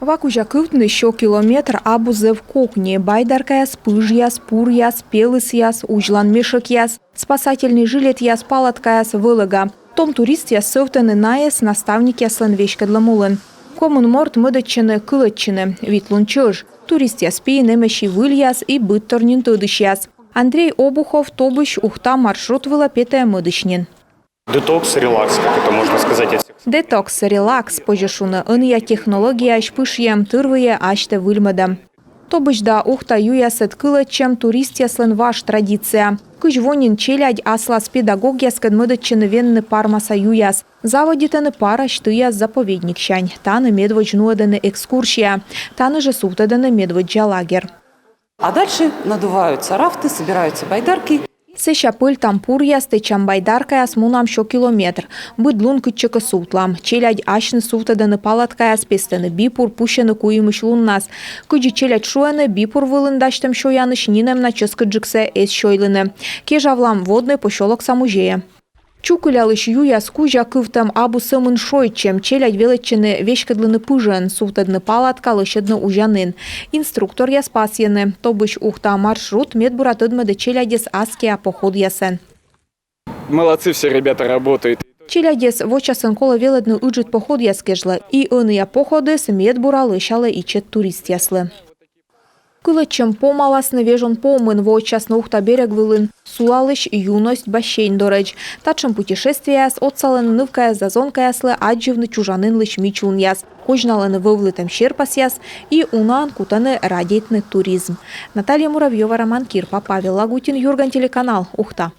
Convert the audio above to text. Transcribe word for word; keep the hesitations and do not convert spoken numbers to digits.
Ва кузя кывтны сё километр абу зэв кокни: байдаркаяс, пыжъяс, пуръяс, пелысъяс, узьлан мешӧкъяс, спасательнӧй жилетъяс, палаткаяс, вӧлӧга. Том туристъяс сӧвтӧны найӧс наставникъяслӧн веськӧдлӧм улын. Комын морт мӧдӧдчӧны кылӧдчыны, вит лун чӧж. Туристъяс пиын эмӧсь и выльяс, и быдтор нин тӧдысьяс. Андрей Обухов тобысь Ухта маршрут вылӧ петӧ мӧдысь нин. Детокс, релакс, как это можно сказать, от всех. Детокс, релакс, позьӧ шуны, ӧнія технологияысь пышйӧм, тырвыйӧ асьтӧ выльмӧдӧм. Тобысь да Ухта юясӧд кылӧдчӧм — туристъяслӧн важ традиция. Кызь во нин челядь аслас педагогъяскӧд мӧдӧдчӧны венны Пармаса юяс. Заводитӧны Парась тыяс заповедниксянь. Тані медводз нуӧдӧны экскурсия. Тані жӧ сувтӧдӧны медводдза лагерь. А дальше надуваются рафты, собираются байдарки. Сэсся пӧльтам пуръяс, тэчам байдаркаяс, мунам сё километр. Быд лун кытчӧкӧ сувтлам. Челядь асьныс сувтӧдӧны палаткаяс, пестӧны бипур, пусьӧны куимысь луннас. Кыдзи челядь шуӧны, бипур вылын дасьтӧм сёянысь нинӧм на чӧскыдджыксӧ эз сёйлыны. Кежавлам Воднӧй посёлокса музейӧ. Чукылялысь юяс кузя кывтӧм абу сӧмын шойччӧм. Челядь велӧдчӧны веськӧдлыны пыжӧн, сувтӧдны палатка, лӧсьӧдны узянін. Инструкторъяс пасйӧны: тобысь Ухта маршрут медбура тӧдмӧдӧ челядьӧс аскиа походъясӧн. Молодцы все ребята, работают. Челядьӧс вочасӧн колӧ велӧдны ыджыд походъяс кежлӧ. И ӧнія походыс медбура лӧсялӧ ичӧт туристъяслы. Кылӧдчӧм помаласны Вежон помын. Воӧдчасны Ухта берег вылын сулалысь юность бассейн дорӧдз. Татшӧм путешествиеяс отсалӧны нывкаяс да зонкаяслы аддзывны чужанінлысь мичлунъяс, козьналӧны вӧвлытӧм серпасъяс и унаӧн кутӧны радейтны туризм. Наталья Муравьева, Роман Кирпа, Павел Лагутин, «Юрган» телеканал, Ухта.